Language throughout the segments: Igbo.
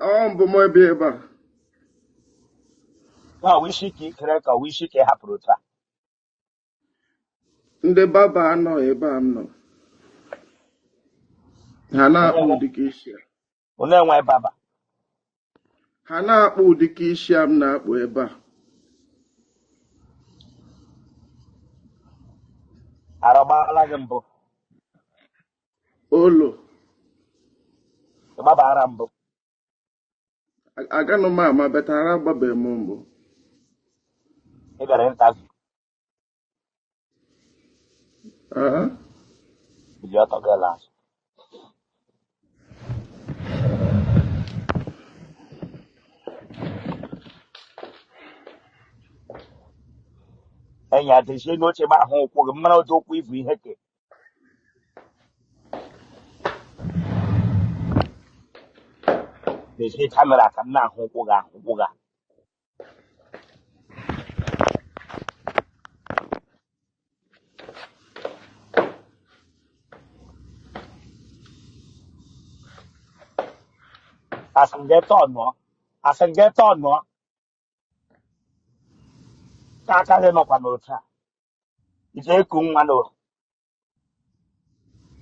Ọ mbụ m ebe ebe a. Ka ọ wụ isi ka i kere ka ọ wụ isi ka ị hapụrụ otu a? Ndị barber anọ ebe a m nọ. Ha na-akpụ ụdịka isi a. Unu enwe barber? Ha na-akpụ ụdịka isi a m na-akpụ ebe a. Ara gbaala gị mbụ? Olo. Ị gbaba ara mbụ? Aganụ m ama but ara agbabeghị m mbụ. Ị bịara interview? Aha. Bilie ọtọ gị laa azụ. Enyi adezie n'oche ma ahụ ụkwụ gị mara ụdị ụkwụ ivu ihe ke. Dezie camera ka m na-ahụ ụkwụ gị ahụ ụkwụ gị. Asị m gị tọnụọ, asị m gị tọnụọ ka aka gị nọkwa n'otu a iji eku nwa n'o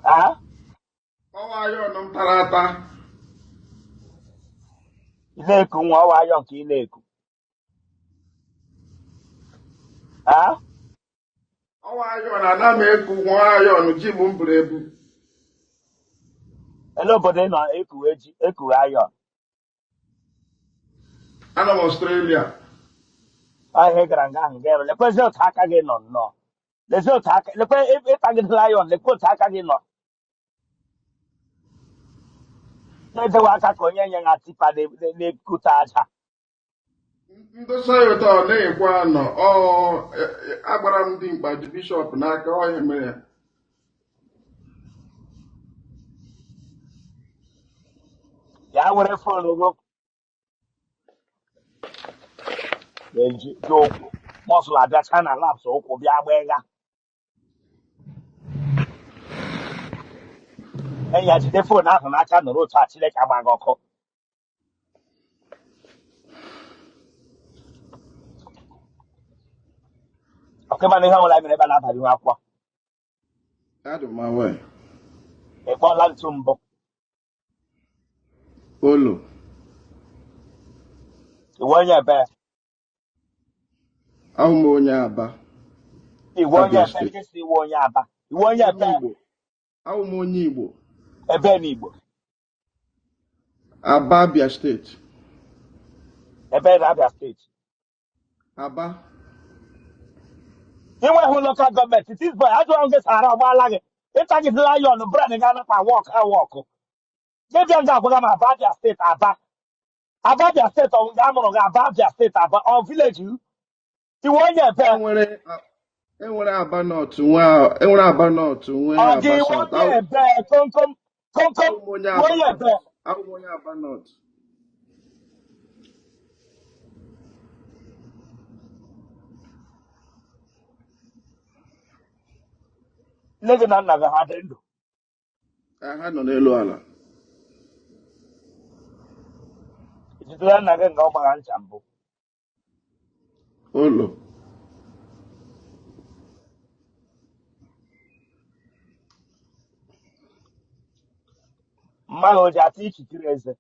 a. Ọwa iron m tara ata. Ị na-eku nwa, ọwa iron ka ị na-eku a? Ọwa iron, ana m eku nwa iron ji m buru ebu. Ele obodo ị nọ ekuwe ji ekuwe iron? Anọ m Australia. Ahịa ị gara nga ahụ ga-ere. Lekwezi otu aka gị nọ nnọọ, lezie otu aka, lekwe ịtagidela iron, lekwe otu aka gị nọ na-edewe aka ka onye nye ha tipper na-ekute aja. Ndosa ya ụtọ ọ na-ekwe anọ ọ agbara m dị mkpa ji bishọp n'aka ọ ihe mere ya. Ya were phone gị na-eji ji ụkwụ muscle abịacha na laps ụkwụ bịa gbaa ịgha. Enyi ya jide phone ahụ n'aka nọrọ otu a Chineke agba gị ọkụ. Ọkụ mana ihe ọbụla mere ebe a na-abalị nwa akwụkwọ. Adị m aware. Ị kpọọla ntu mbụ? Olo. Iwe onye ebe? Ahụ m onye Aba. Iwe onye Abia ebe? Steeti. Nke si iwe onye Aba, iwe onye Onye ebe? Igbo. Ahụ m onye Igbo. Ebe n'Igbo? Aba, Abia Steeti. Ebe na Abia Steeti? Aba. Inweghị local government. This boy, ajụọ gị sara ọgbaala gị ịtagidela iron brain ga anakwa work awork gị bịa nga agwaga m Aba Abia Steeti. Aba, Aba Abia Steeti, ọ nga amụrụ gị Aba Abia Steeti, Aba ọ village iwe onye ebe? Enwere Aba North, nwee enwere Aba North, nwee Ọ gị Aba iwe South. onye ebe komkom komkom? Ahụ m onye Iwe Aba onye North. ebe? Ahụ m onye Aba North. Nne gị na nna gị ha dị ndụ? Ha nọ n'elu ala. Ijidere nna gị nga ọ gbara ncha mbụ? Olo. Mmadụ o ji ata ikikere eze?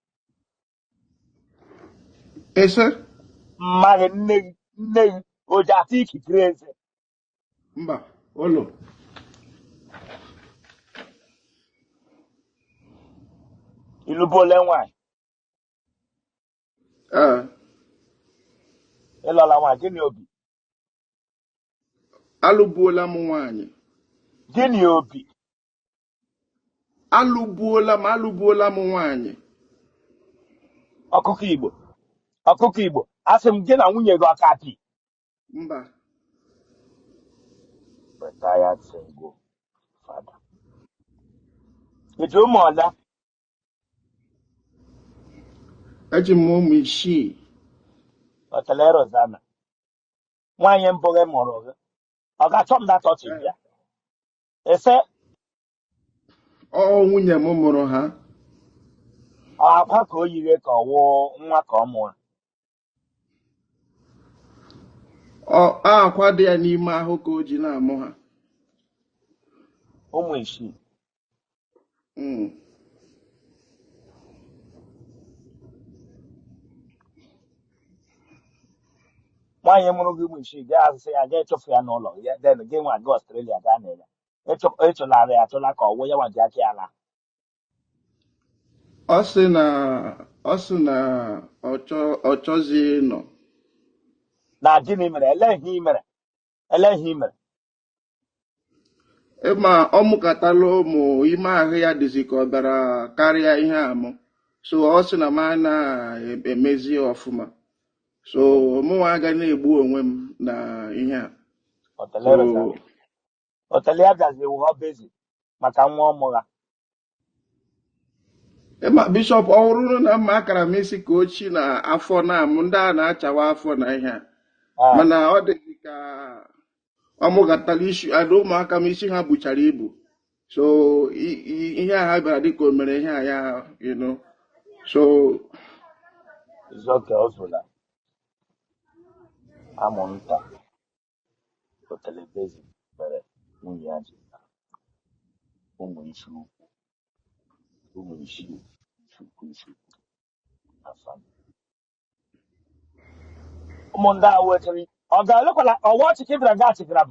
Ese? Mmadụ, nne gị, nne gị o ji ata ikikere eze? Mba, olo. Ịlụbuole nwaanyị? Ee. Ịlọla nwaanyị, gịnị obi? Alụbuola m nwaanyị. Gịnị obi? Alụbuola m nwaanyị. Ọkụkọ Igbo, ọkụkọ Igbo, asị m gị na nwunye gị ọka bi? Mba. Retired single father. Iji ụmụ ole? Eji m ụmụ 6. Otele Rosanna, nwaanyị mbụ gị mụrụ gị, ọ ga-achọ m datọchi bịa ese? Ọ nwunye m mụrụ ha. Ọ akwa ka o yiri ka ọ wụ nwa ka ọ mụọ? Ọ akwa dị ya n'ime ahụ ka o ji na-amụ ha. Ụmụ isii. Nwaanyị mụrụ gị ụmụ isii gaa asị ya gaa chụfụ ya n'ụlọ ya, then gị nwa gaa Australia gaa na ya ịchụlara ya achụla ka ọ wụ ya nwa ji aka ya laa? Ọ sị na ọ chọzighị ịnọ. Na gịnị mere? Ele ihe ị mere? Ele ihe ị mere? Ịma ọ mụkatala ụmụ, ime ahụ ya dịzi ka ọ bịara karịa ihe amụ, so ọ sị na m na-emezi ya ọfụma, so mụnwa aga na-egbu onwe m na ihe a. Otele So rụzara otele ya bịazi wụọ bezi maka nwa ọmụ ha. Ịma bishọp, ọ bụrụ na mma akara m isi ka ochi na afọ na-amụ ndị a na-achawa afọ na ihe a, mana ọ dịzi ka ọ mụkatala isi ada ụmụaka m, isi ha buchara ibu, so ihe a ha bịara dịka o mere ihe a ya, so Izuoke o zula amụ nta otele bezi mere nwunye ya ji ụmụ isi ukwu, ụmụ isii, isi ukwu, isi ukwu na family. Ụmụ ndị a wetara ọ ga-elekwala ọwa ọchịchị bịara ga achịkara m.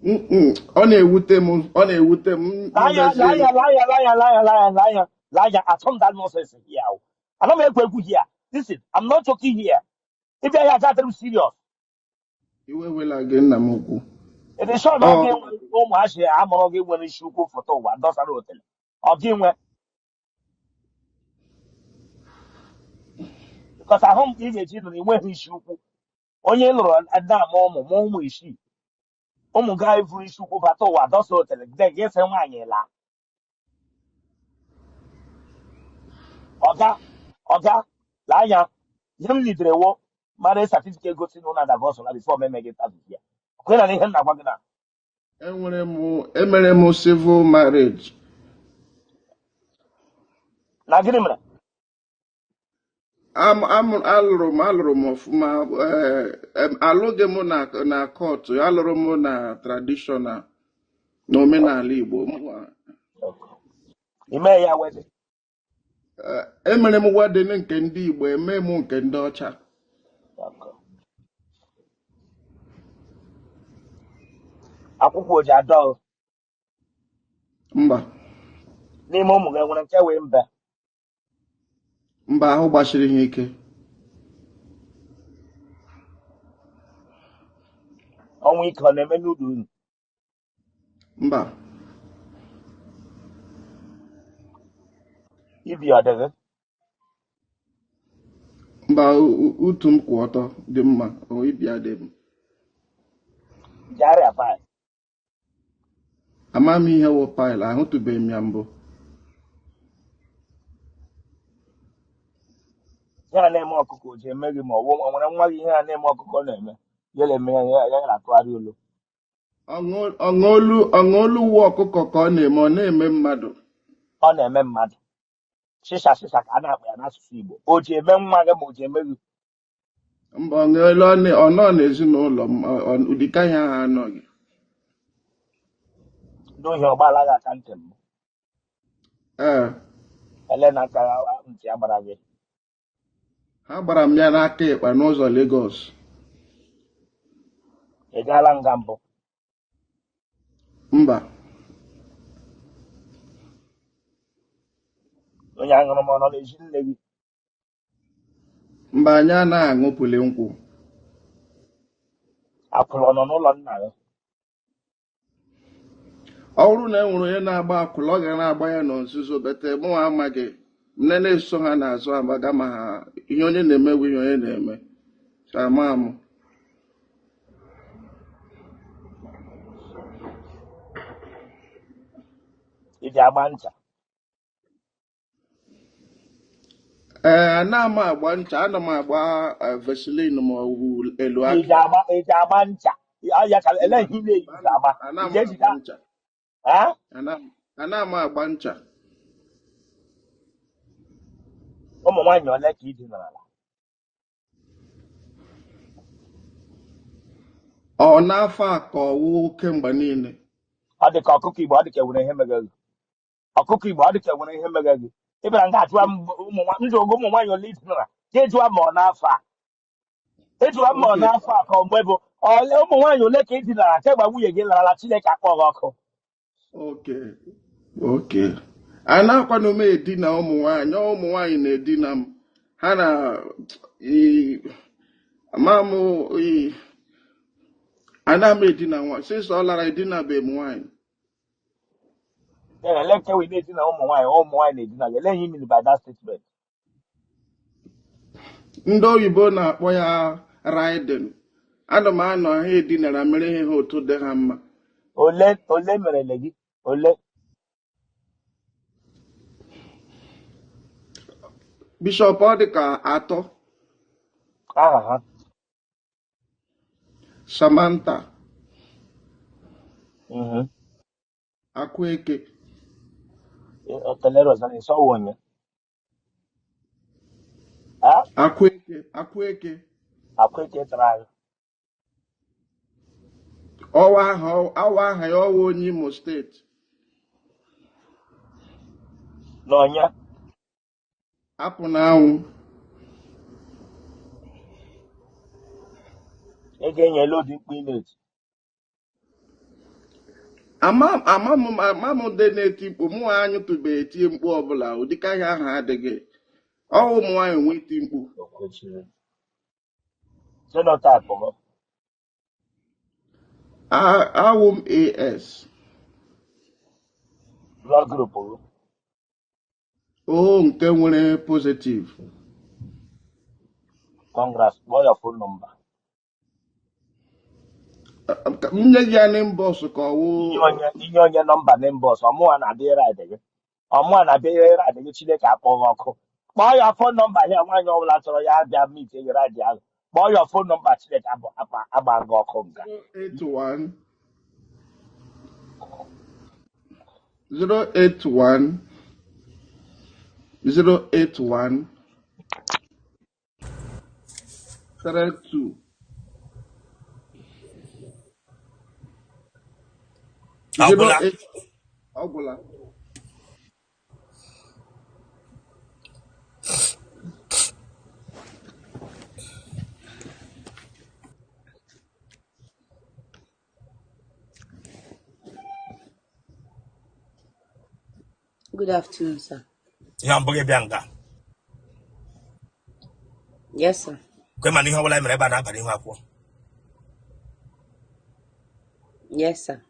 Mm-mm. Ọ na-ewute m, ọ na-ewute m. Laya. Mmezie. Laya, laya, laya, laya, laya, laya, laya. Atọ m that nonsense here o. Ana m ekwu ekwu here. Listen, I'm not joking here. Ịbịa ya aja m serious. Iwe wela gị, nna m ukwu. It is sure na ọ Ọ ga-enwe ụmụazị amụrụ gị nwere isi ukwu foto ụwa dọsara otele ọ gị nwe, because ahụ m ka ị ga-eji nụrụ enweghị isi ukwu. Onye lụrụ ada ama ụmụ mụọ ụmụ isii, ụmụ gaa evuru isi ukwu bata ụwa dọsa otele, then gị sị nwaanyị laa. Ọga, ọga, lee anya, ihe m lidere wo mara certificate gosi na ụna divorce na before m eme gị interview ya. Ọkwe na ihe m na-agwa gị na Enwere m, emere m civil marriage. Na gịnị mere? Alụrụ m ọfụma. Alụghị m na court, alụrụ m na traditional na omenala Igbo. Ime ya wedding? Emere m wedding nke ndị Igbo, eme m nke ndị ọcha. Akwụkwọ oji adọ? Mba. N'ime ụmụ gị nwere nke wee mbe? Mba, ahụ gbachiri ha ike. Ọnwụ ike ọ na-eme n'ụlọ unu? Mba. Ibi ọ dịghị? Mba, utu m kwụ ọtọ dị mma, o ibi adị m. Ji arịa pile? Ama m ihe wụ pile, ahụtụbeghị m ya mbụ. Ihe a na-eme ọkụkọ o ji eme gị, ma ọ wụ o nwere nwa gị ihe a na-eme ọkụkọ na-eme ya na-eme ya, ya na-atụgharị olu? Ọṅụolu wu ọkụkọ ka ọ na-eme, ọ na-eme mmadụ? Ọ na-eme mmadụ. Shịsha shịsha ka a na-akpọ ya n'asụsụ Igbo. O ji eme nwa gị ma o ji eme gị? Mba, ọṅụolu ọ nọ n'ezinụlọ m, ụdịka ihe ahụ anọghị. Ndị ohi ọgbaala gị aka ntị mbụ? Ee. Ele na aka ntị agbara gị? Ha gbara m ya n'aka ịkpa n'ụzọ Lagos. Ị gaala nga mbụ? Mba. Onye aṅụrụma ọ nọ n'ezi nne gị? Mba, anyị anaghị aṅụpụli nkwụ. Akwụla ọ nọ n'ụlọ nna gị? Ọ bụrụ na e nwere onye na-agba akwụla, ọ ga na-agba ya na nzuzo, bete mụnwa amaghị. Nne na-eso ha n'azụ agbaga ma ha ihe onye na-eme bụ ihe onye na-eme. So ama m. Iji agba ncha? Ee, ana m agba ncha, ana m agba Vaseline ma ọ bụ elu akị. Iji agba ncha ya ka ele Mba, ihe ị na-eyi agba? Ana m Iji agba ejide ncha. ha? Ana m agba ncha. Ụmụ nwaanyị ole ka i dinarala? Ọ n'afọ a ka ọwụ kemgbe niile? Ọ dị ka ọkụkọ Igbo, ọ dị ka enwere ihe mere gị. Ọkụkọ Igbo, ọ dị ka enwere ihe mere gị. Ị bịara nga ajụwa m ụmụ nwaanyị, m jụrụ gị ụmụ nwaanyị ole i dinara, ka ị jụwa ma ọ n'afọ a. Ị jụwa m ma ọ Okay. n'afọ a ka ọ mgbe bụ ole ụmụ nwaanyị ole ka ị dinara kemgbe nwunye gị larala Chineke akpọ gị ọkụ. Okay. Okay. A na-akwanụ m edina ụmụ nwaanyị, ọ ụmụ nwaanyị na-edina m. Ha na ama m ana m edina nwa since ọ lara edinabeghị m nwaanyị. Then ele nke wee na-edina ụmụ nwaanyị na-edina gị. Ele ihe i mean by that statement? Ndị oyibo na-akpọ ya riding. Ana m anọ ha edinara mere ihe ha otu dị ha mma. Ole ole merele gị? Ole? Bishọp, ọ dị ka atọ. Aha ha? Samantha. Akweke. Ekele Rosanna, ịsọwụ onye? Akweke, Akweke. Akweke tara anyị. Ọwa aha, awa aha ya, ọwa onye Imo steeti. Na onye? Apụ n'anwụ. Ị ga-enye ụdị mkpu ị na-eti. Ama ama m ama m ndị na-eti mkpu, mụ anyụtụbeghị etie mkpu ọbụla, ụdịka ihe ahụ adịghị. Ọwụ ụmụ nwaanyị nwe iti mkpu. O kwechiri. Genotype gị? Awụ m AS. Blood group gị? O nke nwere positive. Congrats. Kpọọ ya phone number. M nye gị ya n'inbox ka ọ wụ? Inye onye nọmba n'inbox, ọmụwa na-abịa ịride gị, ọmụwa na-abịa ịride gị. Chineke akpọghị ọkụ. Kpọọ ya phone number ya. Nwaanyị ọbụla chọrọ ya abịa meet gị ride ahụ, kpọọ ya phone number. Chineke agba gị ọkụ nga. 081 081 081 32 Ọgwụla. 08. Ọgwụla. Good afternoon, sir. Ihe ọ bụghị bịa nga. Yes, sir. Kwe mana ihe ọbụla e mere ebe a na-aba n'ihu akwụkwọ. Yes, sir.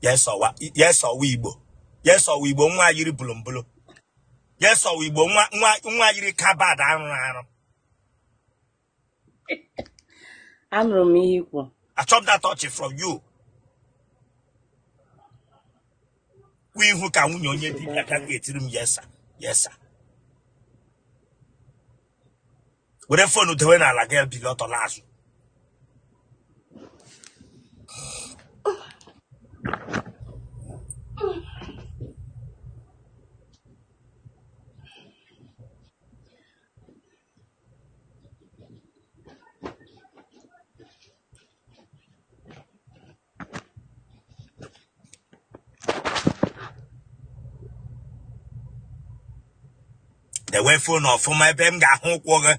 Yes, ọwa. Yes, ọwa Igbo. Yes, ọwa Igbo nwa yiri bulumbulu. Yes, ọwa Igbo nwa nwa nwa yiri kabad arụrụ arụ. Anụrụ m ihe i kwuru. Achọ m that touch from you. Kwụ ihu ka nwunye onye Nsogbu dibịa ka adịghị. ga-etiri m yes sir, yes sir. Were phone dewe n'ala gị bili ọtọ n'azụ. Dewe phone ọfụma ebe m ga-ahụ ụkwụ gị.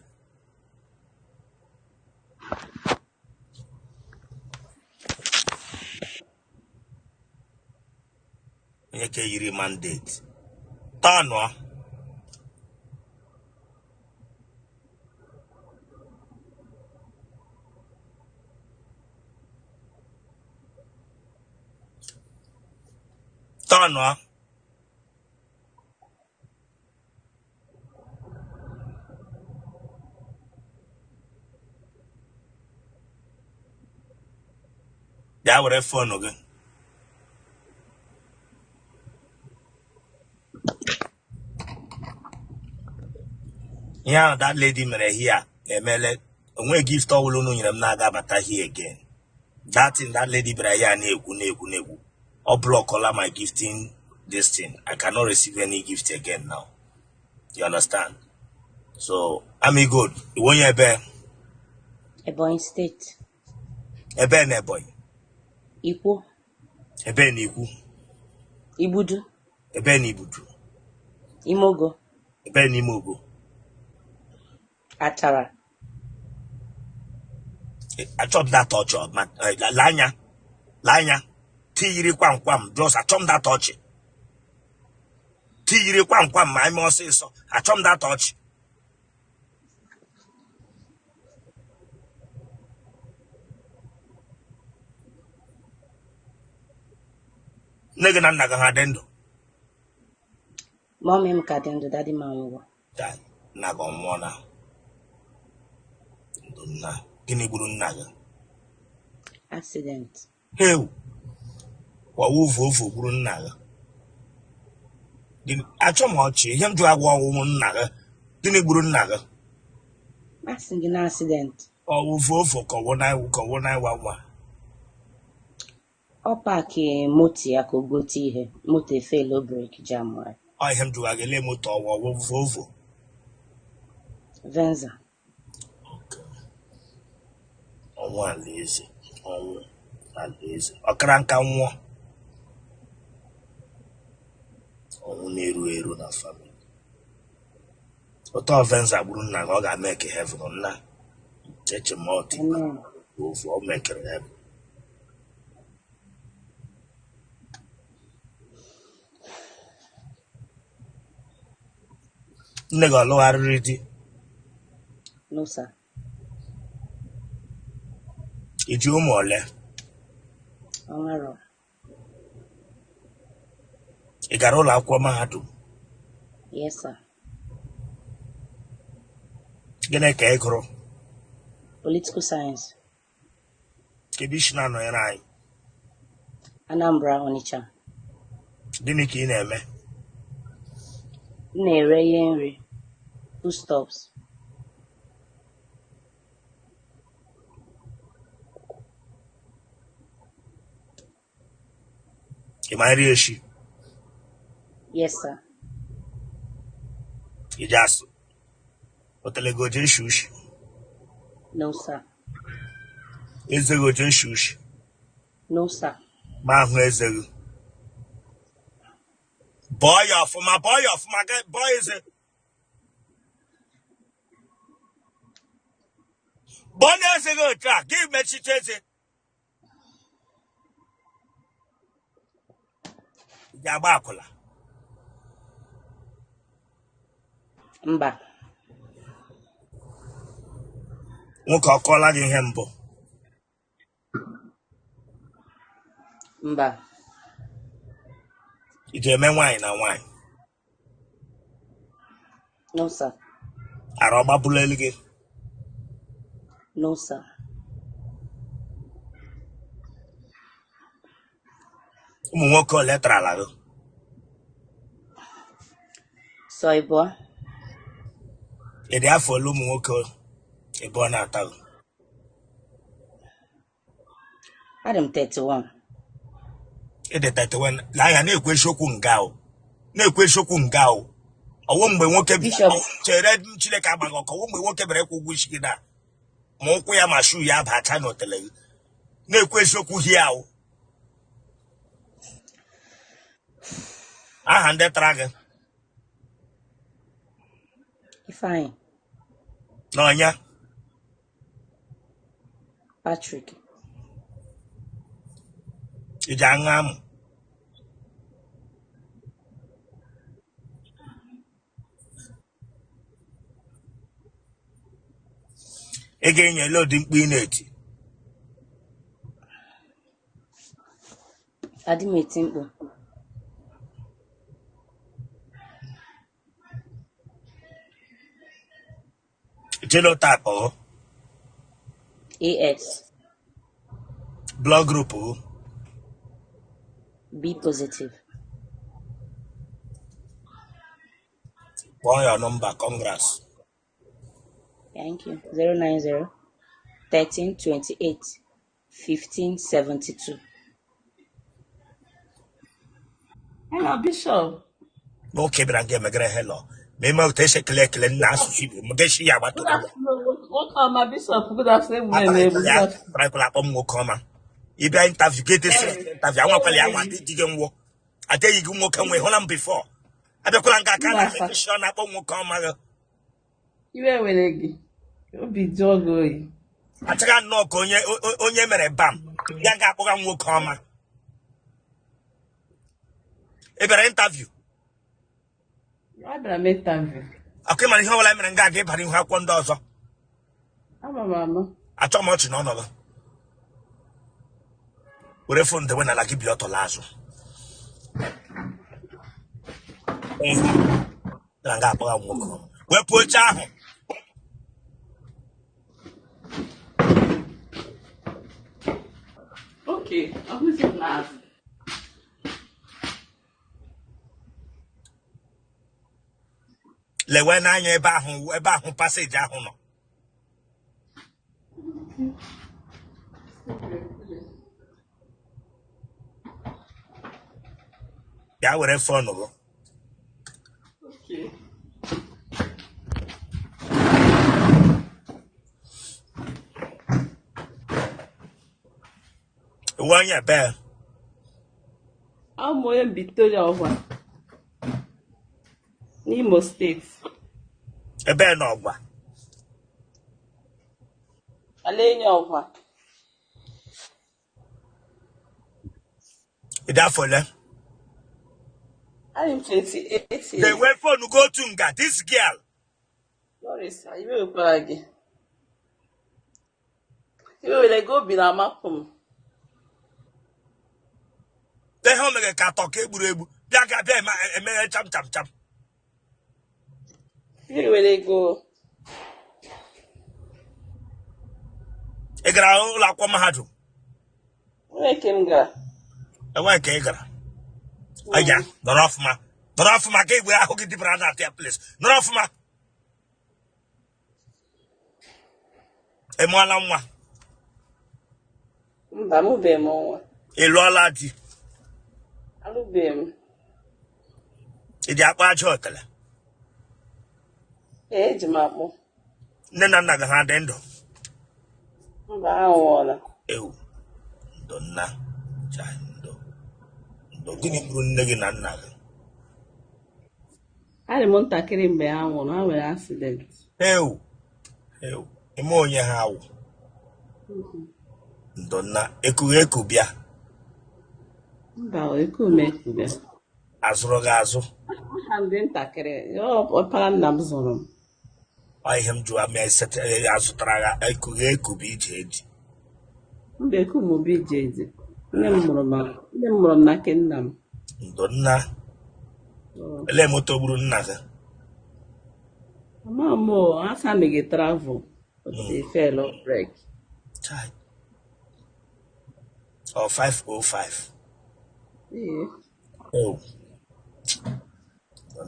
Onye ka yiri mandate tọnụọ. Tọnụọ. Bịa were phone gị. Ihe ahụ that lady mere here emele onwe gift ọbụla unu nyere m na-aga abata here again. That thing that lady bịara ya na-ekwu na-ekwu na-ekwu, ọ blọkọla my gifting this thing. I cannot receive any gift again now, you understand? So Amigold, ị wụ onye ebe? Ebonyi steeti. Ebe na Ebonyi? Ikwo. Ebe na Ikwo? Igbudu. Ebe na Igbudu? Imogo. Ebe na Imogo? Achara. Achọ m that ọchị ma lee anya, lee anya tiyiri kwam kwam just achọ m that ọchị tiyiri kwam kwam ma ime ọsịsọ achọ m that ọchị. Nne gị na nna gị ha dị ndụ? Mọmị m ka dị ndụ, daddy m anwụgo. Nna gị ọ nwụọla? Ndụ nna. Gịnị gburu nna gị? Accident. Heu, kwawa Volvo gburu nna gị. Achọ m ọchị, ihe m jụrụ agwa ọnwụ nna gị. Gịnị gburu nna gị? Asị gị na accident. Ọwụ Volvo ka ọwụ 911? Ọ paakị moto ya ka o gote ihe, moto efeelo breki jam ya. Ọ ihe m jụrụ gị, lee moto ọwụ ọwụ Volvo? Venza. Ọnwụ alaeze, ọnwụ alaeze. Ọkara nka nwụọ. Ọnwụ na-eru eru na family. Ụtọ Venza gburu nna gị, ọ ga-emeke heaven nna. Eche m ọ dị Amen. ofu ọ mekere heaven. Nne gị ọ lụgharịrị di? No, sir. I ji ụmụ ole? Onwero. Ị gara ụlọ akwụkwọ mahadum? Yes, sir. Gịnị ka ị gụrụ? Political science. Ebe i si na-anọnyere anyị? Anambra, Onitsha. Gịnị ka ị na-eme? M na-ere ihe nri, foodstuffs. Ị ma nri eshi? Yes, sir. Ị ji asụ otele gị o ji eshi ushi? No, sir. Eze gị o ji eshi ushi? No, sir. Ma ahụ eze gị. Bọọ ya ọfụma, bọọ ya ọfụma, bọọ eze. Bọọ na eze gị otu a, gị mechicha eze. Ị ga-agba akwụla? Mba. Nwoke ọ kọọla gị ihe mbụ? Mba. Ị ji eme nwaanyị na nwaanyị? No, sir. Ara ọ gbapụla elu gị? No, sir. Ụmụ nwoke ole tarala gị? Sọ ịbụọ. Ị dị afọ ole ụmụ nwoke ịbụọ na-ata gị? Adị m 31. Ị dị 31. Lee anya, na-ekwu eziokwu nga o. Na-ekwu eziokwu nga o. Ọwụ mgbe nwoke Bishop. Chere, Chineke agbaghị ọkụ. Ọwụ mgbe nwoke bịara ịkwụ ụgwọ isi gị na ma ụkwụ ya ma shoe ya abacha n'otele gị. Na-ekwu eziokwu hie ahụ. Aha ndị tara gị? Ifeanyị. Na ọnya? Patrick. Ị ji aṅụ amụ? Ị ga-enye ele ụdị mkpu ị na-eti? Adị m eti mkpu. Genotype ọ? AS. Blood group ọ? B positive. Kpọọ ya nọmba. Congrats. Thank you. 090 13 28 15 72. Hello, Bishop. Nwoke bịara nga emegere hello. Ma ime otu esi ekele ekele nna asụsụ Igbo ma ga-esi ya agbata Good obi. afternoon, nwoke ọma Bishop. Good afternoon, egbu m egbu. Ataraịkwala Good ya, afternoon. ataraịkwala akpọ m nwoke ọma. Ị bịa interview gị edesi Sorry. interview anwakwala ya Iwe nwa were gị. di gị nwụọ adịghị gị nwoke nwe hụla m before abịakwala nga aka Mba na sa. emechi ọ na-akpọ nwoke ọma gị. Iwe were gị. Obi jụọ gị oyi. Achọghị nnọọ ka onye onye mere bam ya ga-akpọga nwoke ọma. Ị bịara interview? Abịara m interview. Akụ ịmara ihe ọbụla mere nga aga ịbara ihu akwụkwọ ndị ọzọ. Ama m ama. Achọ m ọchị n'ọnọdụ were phone dewe n'ala gị bi ọtọ laa azụ na nga akpọga nwoke ọma. Wepụ oche ahụ. Okay, ọhụzi m n'azụ. Lewe n'anya ebe ahụ, ebe ahụ passage ahụ nọ. Bịa were phone gị. Okay. Ị wụ onye ebe? Abụ m onye Victoria Ọgwa n'Imo steeti. Ebe na Ọgwa? Alaenyi Ọgwa. Ị dị afọ ole? Adị m 28 years. Dewe phone gị otu nga, this girl. Sorry, sir. Iwe wekwara gị. Iwe were gị, obi na-amapụ m. Ihe o mere ka atọ ka egburu egbu bịa ga bịa emeghe cham cham cham. Iwe were gị. Ị gara ụlọ akwụkwọ mahadum? Enwe ke m gara. Enwe nke ị gara? Ọya, nọrọ ọfụma, nọrọ ọfụma ka igwe ahụ gị dịbara na atịa place. Nọrọ ọfụma. Ị mụọla nwa? Mba, amụbeghị m nwa. Ị lụọla di? Alụbeghị m. Ị dị akpọ aja otele? Ee, eji m akpọ. Nne na nna gị ha dị ndụ? Mba, ha anwụọla. Ewu, ndo nna. Chai, ndo ndo. Gịnị gburu nne gị na nna gị? Adị m ntakịrị mgbe ha nwụrụ, ha nwere accident. Ewu ewu, ime onye ha wụ. Ndo nna. Ekughị eku bịa? Mba, eku m eku bịa. Azụrụ gị azụ? Aha m dị ntakịrị, ọpara nna m zụrụ m. Ọ ihe m jụrụ ma azụtara ya ekughị eku bụ ije eji. Mba, eku m bụ ije eji. Nne m mụrụ m, nne m mụrụ m na nke nna m. Ndo nna. Elee moto gburu nna gị? Ama m o, ha sa mege travel, but they fell off brake. Chai. Ọ 505? Ee. Oh.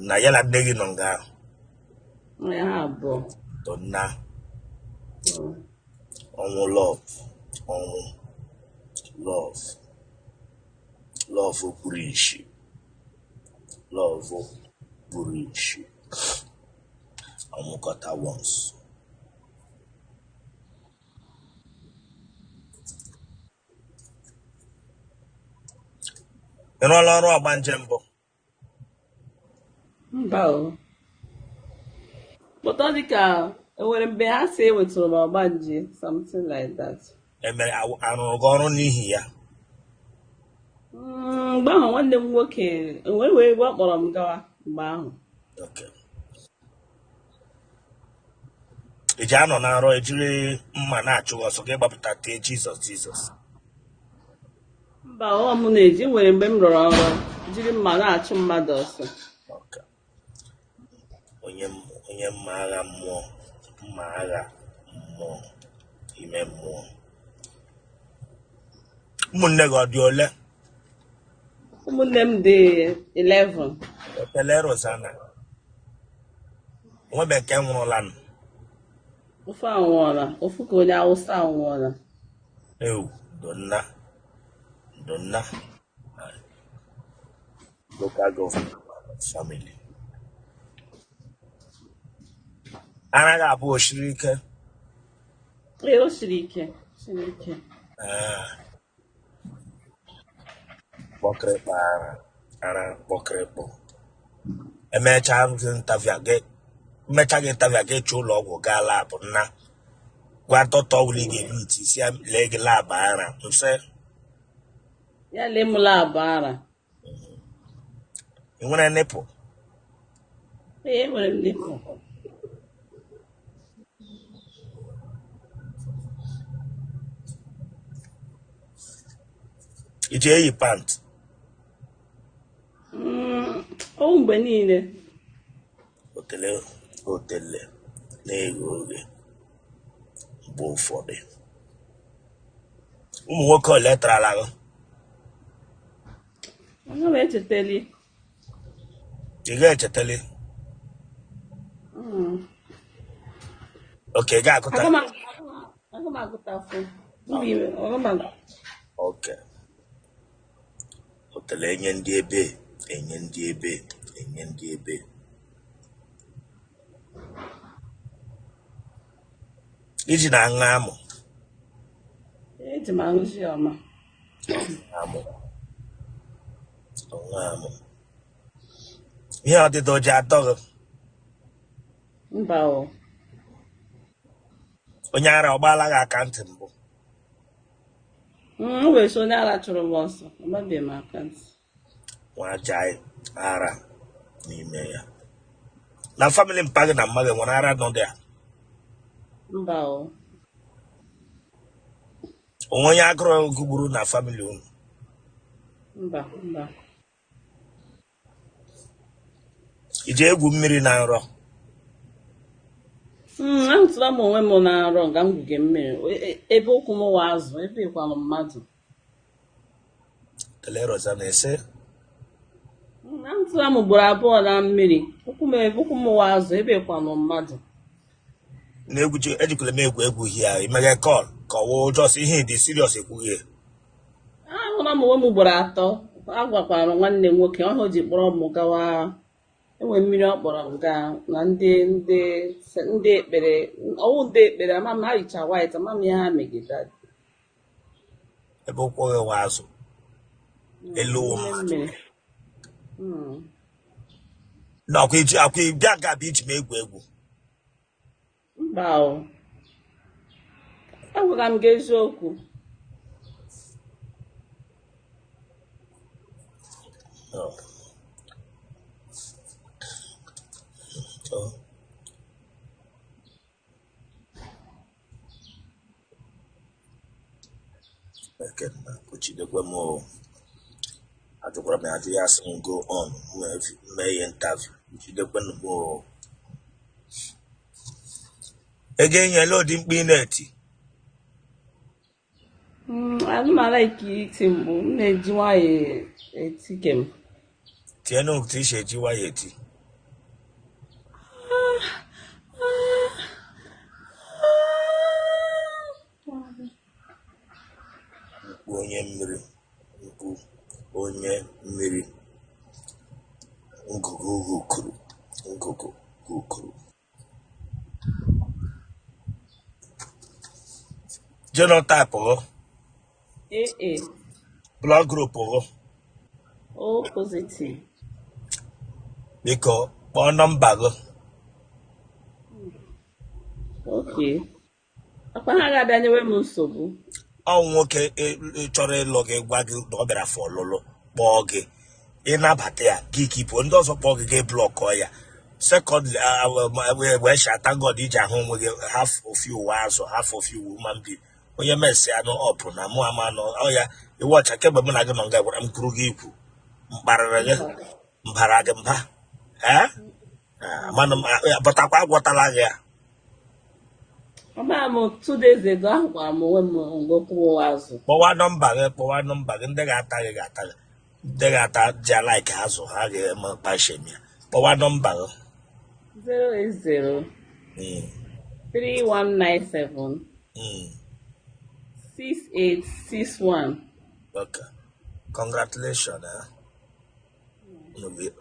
Na ya na nne gị nọ nga ahụ? Ya ha abụọ. Ndo nna. Ọnwụ love, ọnwụ love, love kpuru ishi, love kpuru ishi, ọnwụkọta once. Ị rụọla ọrụ ọgbanje mbụ? Mba o. But ọ dị ka enwere mgbe ha si ewetụrụ m ọgbanje, something like that. Emere arụrụ gị ọrụ n'ihi ya? Mgbe ahụ nwanne m nwoke enwere wee ebe ọ kpọrọ m gawa mgbe ahụ. Okay. Ị ji anọ na nrọ ejiri mma na-achụ gị ọsọ gị gbapụta tie Jizọs Jizọs? Mba, ọ m na-eji nwere mgbe m rọrọ nrọ jiri mma na-achụ mmadụ ọsọ. Okay. Onye mma agha mmụọ, mma agha mmụọ ime mmụọ. Ụmụnne gị ọ dị ole? Ụmụnne m dị 11. Ekele Rosanna. Onwebe nke nwụrụla nụ? Ofu anwụọla, ofu ka onye Awụsa anwụọla. Ewu, donna, donna. Local government family. Anaghị abụ osiri ike. Ee, o siri ike, siri ike. Ee, kpọkịrịkpọ ara, ara kpọkịrịkpọ. Emechaa gị interview gị, mmecha gị interview gị chọọ ụlọ ọgwụ gaa lab nna gwa dọkịta ọbụla ị ga-eme iti isi ya lee gị lab ara nsị. Ya lee m lab ara. Ị nwere nipple? Ee, enwere m nipple. I ji eyi pant? Ọ mgbe niile. Otele otele na-eghe oghe mgbe ụfọdụ. Ụmụ nwoke ole tarala gị? Aga m echetali. Ị ga-echetali? Okay, ga-agụta. Aga m agụta afọ. Mba, iwe, aga m agụ. Okay. Otele enye ndị ebe, enye ndị ebe, enye ndị ebe. Iji na-aṅụ amụ? Eji m aṅụ ji ọma. Amụ. Ọṅụ amụ. Ihe ọdịda o ji atọ gị? Mba o. Onye ara ọ gbaala gị aka ntị mbụ? O nwere sị onye ara chụrụ m ọsọ, ọ gbabeghị m aka ntị. Nwa jai ara n'ime ya. Na family mpa gị na mma gị nwere ara nọ dị ya? Mba o. Onwe onye agụrụ gụgburu na family unu? Mba, mba. I ji egwu mmiri na nrọ? Ahụtụla m onwe m na nrọ nga m gwuge mmiri, ebe ụkwụ m wa azụ, ebe ịkwanụ mmadụ. Tele Rosa na-ese. Ahụtụla m ugboro abụọ na mmiri, ụkwụ m ebe ụkwụ m wa azụ, ebe ịkwanụ mmadụ. Na-egwu ejikwala m egwu egwu hia imeghe call ka ọ wụ just ihe dị serious ekwughị. Ahụla m onwe m ugboro atọ, agwakwara m nwanne m nwoke ọhụ ji kpọrọ m gawa enwe mmiri ọ kpọrọ m gaa na ndị ndị ndị ekpere ọwụ ndị ekpere ama m ha yicha white ama m ihe ha megide. Ebe ụkwụ gị wa azụ elu wụ N'ime mmadụ. mmiri. Na akwa iji akwa bịa nga bụ iji m egwu egwu. Mba o, agwara m gị eziokwu. Oh, oh. Ekenna kpuchidekwe m o. Ajụkwara m ya ajụ ya sị m go on mee ya interview kpuchidekwe m o. Ego enyela odi mkpu ị na-eti. Ana m a-like iti mkpu, m na-eji nwayọọ eti kem. Tienụ otu isi eji nwayọ eti. Mkpu onye mmiri, mkpu onye mmiri, ngụgụ hukuru, ngụgụ hukuru. Genotype gụ? AA. Blood group gụ? O positive. Biko kpọọ nọmba gị. Okay. Akwa ha ga-abịa nyewe m nsogbu. Ọ nwoke chọrọ ịlụ gị gwa gị na ọ bịara for ọlụlụ kpọọ gị ịnabata ya gị keep ndị ọzọ kpọọ gị gị blockọ ya. Secondly, wee sha thank God iji ahụ onwe gị half of you wụ azụ, half of you human being. Onye mesi anụ ọpụ na mụ ama anụ ọ ya iwe ọcha kemgbe mụ na gị nọ nga gwara m kwuru gị ikwu mkparịrị gị mbara gị mba ee amanụ m bụtakwa agwọtala gị ya. Ọbara m 2 days ago ahụkwara m onwe m ngokwu azụ. Kpọwa nọmba gị, kpọwa nọmba gị. Ndị ga-ata gị ga-ata gị, ndị ga-ata ji a-like azụ ha ga-eme kpashem ya. Kpọwa nọmba gị. 080 3197 6861. Okay. Congratulations. Eh? Unu ga-